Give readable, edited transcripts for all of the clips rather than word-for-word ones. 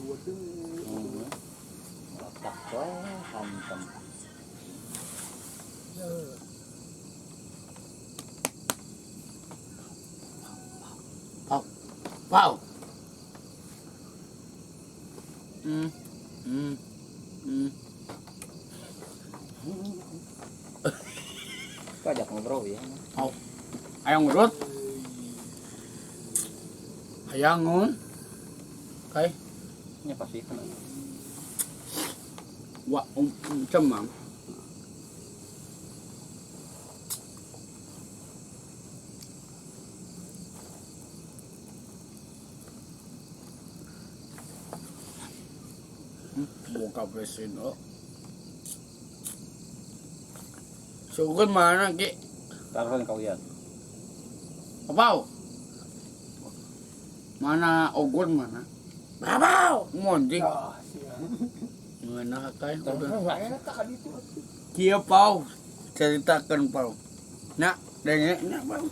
Letak we hantem. Pau. Pau. Hmm. Hmm. Hmm. Kok ajak ngobrol ya? Pau. Hayang urut. Hayang ngun. Kai. Nya pasti kena. Wah, cemang. Buka mesin, oh. Sugan mana ki? Taruhan kau ya. Apa? Mana ogun mana? Babau, mondi. Mana kai? Kieu pau, ceritakan pau. Nak, denge nak pau.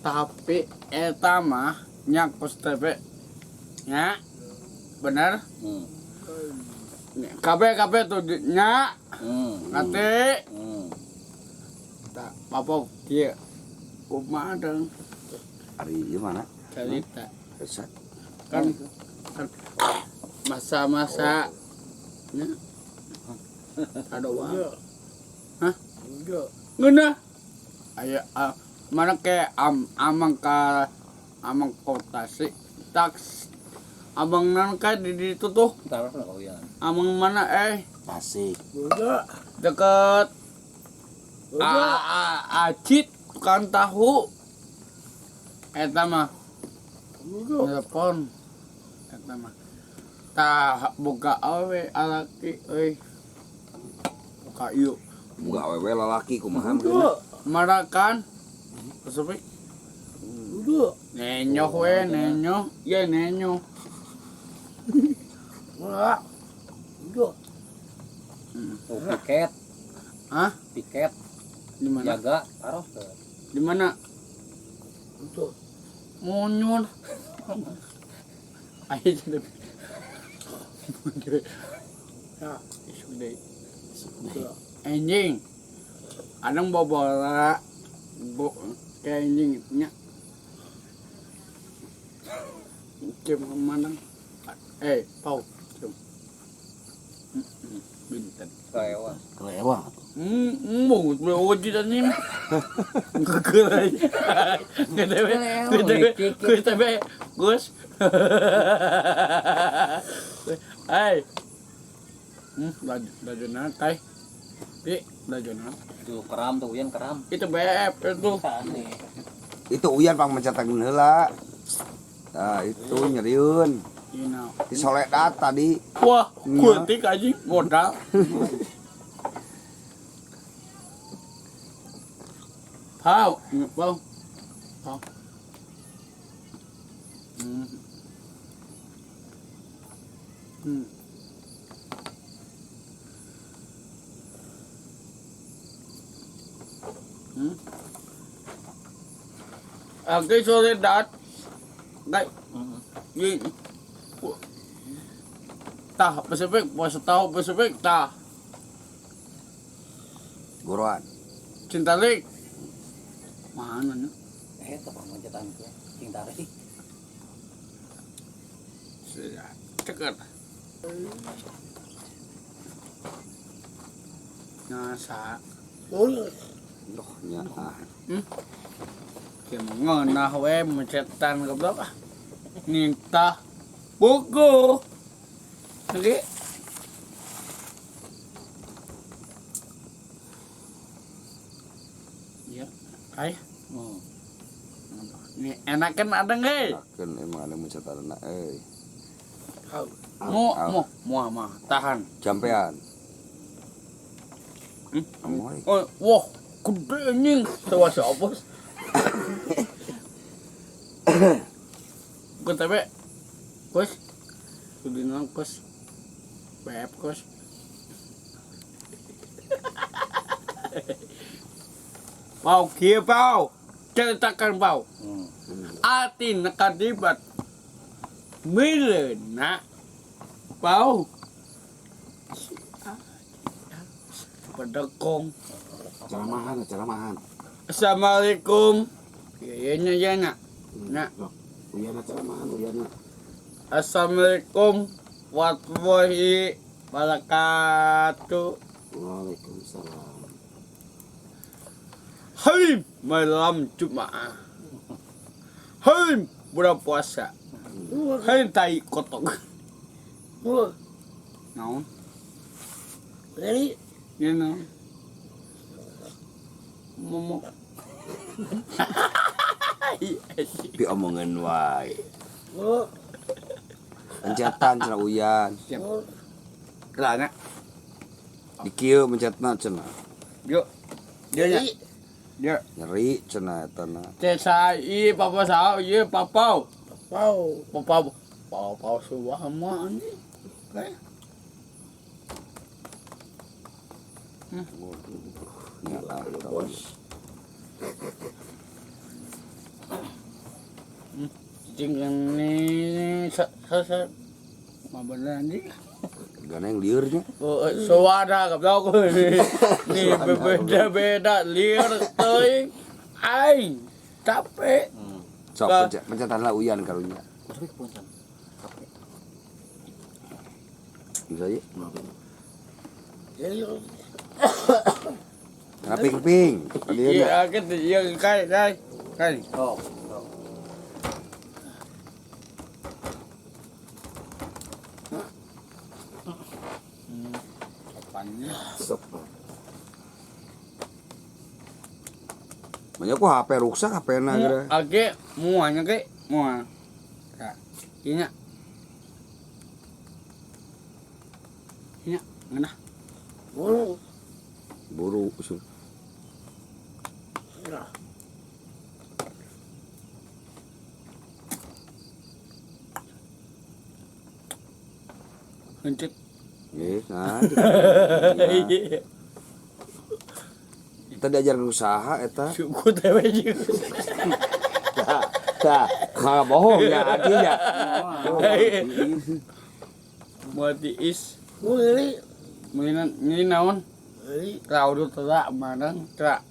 Tapi eta mah nya kos TV. Nya. Bener? Hmm. Kabeh kabeh tuh nya. Nanti. Tak apa kieu. Kumaha dong Ari ieu mana? cerita. Resep. Kan kan masa-masa nya. Ada wah. Hah? Ngeunah. Aya mana ke amang ka amang kota sih taks abang nan ka di ditu tuh Taruh kau ya. amang mana Tasik. deket Acit tukang tahu eta mah telepon eta mah tah boga awe alaki euy buka ieu Boga awewe lalaki kumaha meureun. marakan Pasifik nenyoh we nenyoh ya nenyoh. Oh, piket. Hah? Piket. Di mana? Jaga, taruh ke. Di mana? Monyol. Ayo jadi. Ya, isuk deui. Anjing. Adang bawa bo kayak anjing nya. Cium kemana? Pau, cium. Binten. Kelewa. Kelewa. Mau gue dan ini. Keker aja. Gede, gede, gede, Gus. Hai. Belajar kai. Pi, belajar Itu keram tuh, Uyan keram. Itu BF itu. Itu Uyan pang mencetak heula. Nah, itu nyeriun. Di soledat tadi. Wah, kutik aja modal. Pau, pau. Pau. Cái soledat. Đây. Gì? Tah Pasifik, puasa tahu Pasifik, tah. Goroan. Cintalik. Mana nih? Tepang mencetan ke. Cintalik. Ceker. Nasa. Loh, nya. Kieu ngeunah we mencetan goblok ah. Nintah buku. Lagi. Ya, kai. Ini enak kan ada nggak? Enakeun emang ada mencetan euy. Mau, mau, mau mah tahan. Jampean. Amoy. Oh, wah, gede anjing. Coba siapa? Gue TB. Kus. Kudu nang kus. BF kus. Pau kieu pau. Ceritakan pau. Atina kadibat mileuna bau pedekong. Ceramahan, ceramahan. Assalamualaikum. Iya nya ya nya. Nya. Uyana ceramahan, uyana. Assalamualaikum warahmatullahi wabarakatuh. Waalaikumsalam. Hai malam Jumat. Hai bulan puasa. Hai tai kotok. Naon? Ya naon? Momok. Pi omongan wae. Pencetan cenah uyan. Siap. Kelana. Di kieu mencetna cenah. Yuk. Dia nya. Dia. Nyeri cenah eta na. Cesai papa sao ieu papau. Papau. Papau. Papau suah mah anjing. Kayak. Waduh. Nya eta. Cicing ini sa sa sa mah bener anjing. Gana yang liurnya. Oh, suara goblok. Nih beda-beda liur teuing. Aing capek. Sok pencetan lah uyan karunya. Masuk ke punten. Capek. Bisa ya. Karena ping-ping. Liurna. Iya, gitu iya kai kai. Kai. Oh. Oh. Kapannya? Sok. Banyak ku HP rusak HP na geura. Age muanya ke mua. Kak. Inya. Inya ngeunah. Buru usul. Heuncit. Nggih, nah. Kita diajarkan usaha eta. Syukur teh we jeung. Tah, tah, nggak bohong ya artinya. Moal tiis. Meuli meuli naon? Raudu terak marang terak.